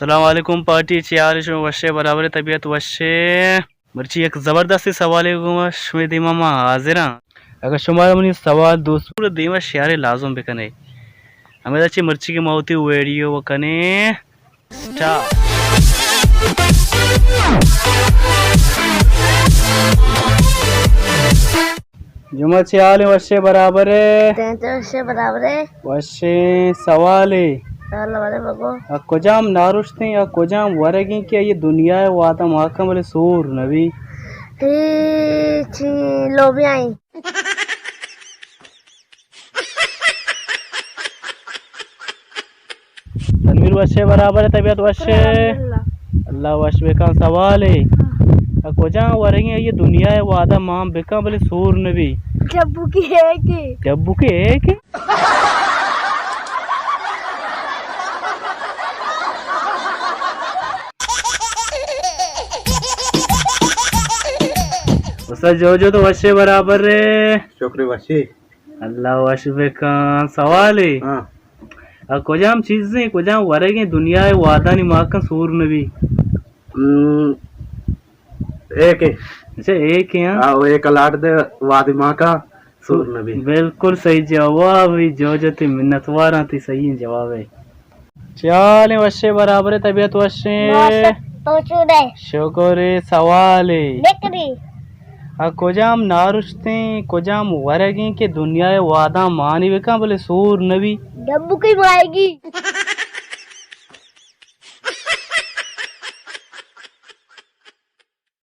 السلام علیکم پارٹی، چے حال اِنت؟ شما وش ئے، برابر ئے، طبیعت وش اِنت؟ مرچی یک زبردستیں سوالے گوں شمئے دیما ما حاضر آں۔ اگر شمارا منی سوال دوست بوت، دیما شیئر لازم بکن ئے۔ ہمدا چہ مرچی کہ ما وتی ویڈیو ءَ کنیں اسٹارٹ۔ جمعہ، چے حال اِنت؟ وش ئے، برابر ئے؟ تین تو وش ئے، برابر ئے؟ وشیں سوالے۔ سوال والے بگو۔ آ کجام نارشتیں یا کجام ورگیں کہ آئی دنیا ءِ وہدا مان کن بلے سور نہ بی؟ اے چی، لوبیا ایں۔ تنویر، وش ئے، برابر ئے، طبیعت وش اِنت؟ الحمدللہ۔ اللہ وش بکن۔ سوالے، آ کجام ورگیں آئی دنیا ءِ وہدا مان بکن بلے سور نہ بی؟ ڈبوکی ایک۔ ڈبوکی ایک؟ استاد جوجو، تو وش ئے، برابر ئے؟ شکر، وش ئے۔ اللہ وش بکن۔ سوالے؟ ہاں۔ آ کجام چیزیں، کجام ورگیں دنیا ءِ وہدانی مان کن سور نہ بی؟ ہم، ایک ایں۔ اچھا، ایک ایں، ہاں؟ ہاں، او ایک لاٹ دے وہدی مان کن سور نہ بی۔ بالکل صحیح جواب ایں، جوجو تئی منتوار آں، تئی صحیح جواب ایں۔ چے حال اِنت؟ وش ئے، برابر ئے، طبیعت وش اِنت؟ تو چون ئے؟ شکر ایں۔ سوالے، بکری۔ آ کجام نارشتیں، کجام ورگیں کہ دنیا ءِ وہدا مان بکن بلے سور نہ بی؟ ڈبوکی ماہیگی۔